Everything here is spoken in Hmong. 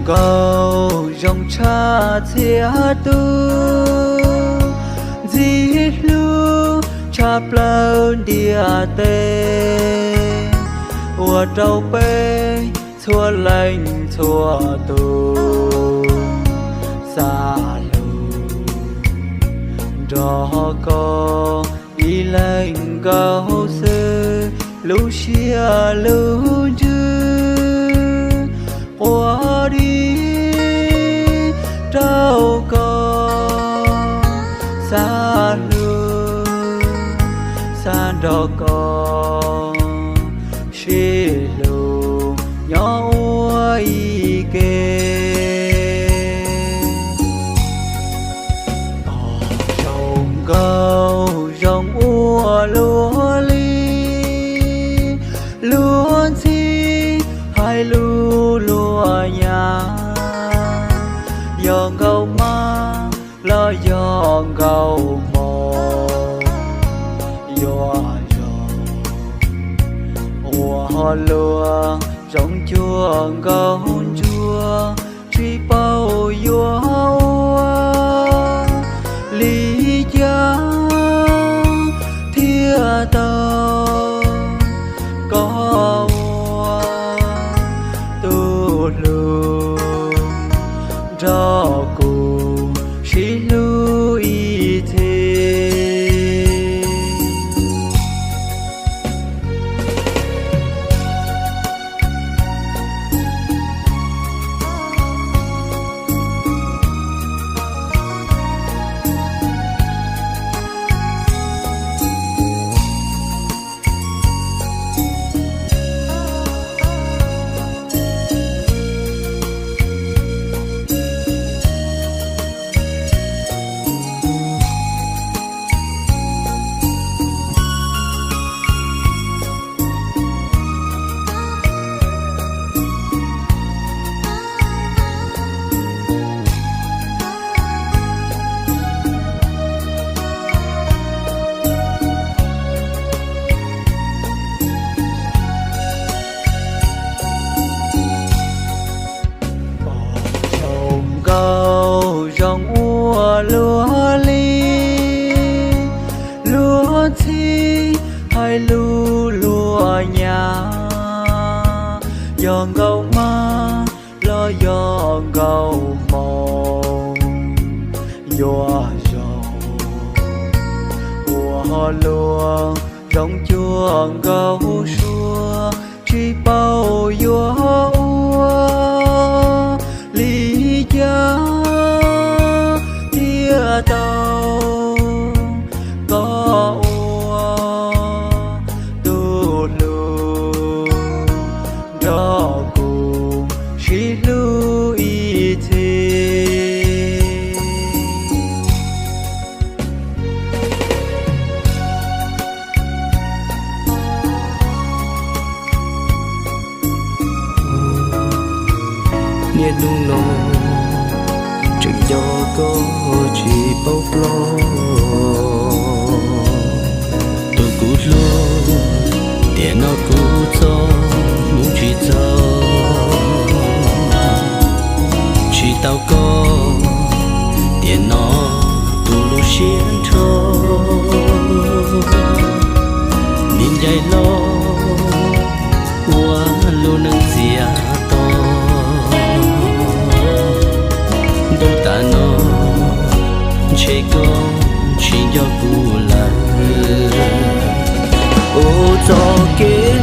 Nkauj zoo tshaj txhia tus, ntxim hlub tshaj plaws ntiaj teb, ua rau peb txhua leej txhua tus xav hlub nrog koj ib leeg nkaus xwb. Lub siab lub ntsws quaj dim rau koj, xav hlub xav nrog koj sib hlub nyob ua ib ke. Tos zoo nkauj zoo ua luaj li, luag ntxhi hais lus luag nyab, yog nkauj mab los yog nkauj hmoob, yuav zoo ua luaj zoo cuag nkauj ntsuag, tsis paub yuav ua li cas thiaj tau koj ua tus hlub nrog kuv sib hlub ib txhis. Zoo nkauj zoo ua luaj li, luag ntxhi hais lus luag nyab, yog nkauj mab los yog nkauj hmoob, yuav zoo ua luaj zoo cuag nkauj suab, tsis paub yuav ua li cas thiaj tau koj ua tus hlub nrog kuv sib hlub ib txhis. Niaj hnub no tseem nco koj tsis paub ploj. Tus kuv hlub, tiam no kuv txoj hmoov tsis txaus. Tsis tau koj, tiam no tus lub siab nrho. Niam ncaim los ua lub neej txias to. Ntuj tas no ntshe koj tsis nco kuv lawm. Ua txoj kev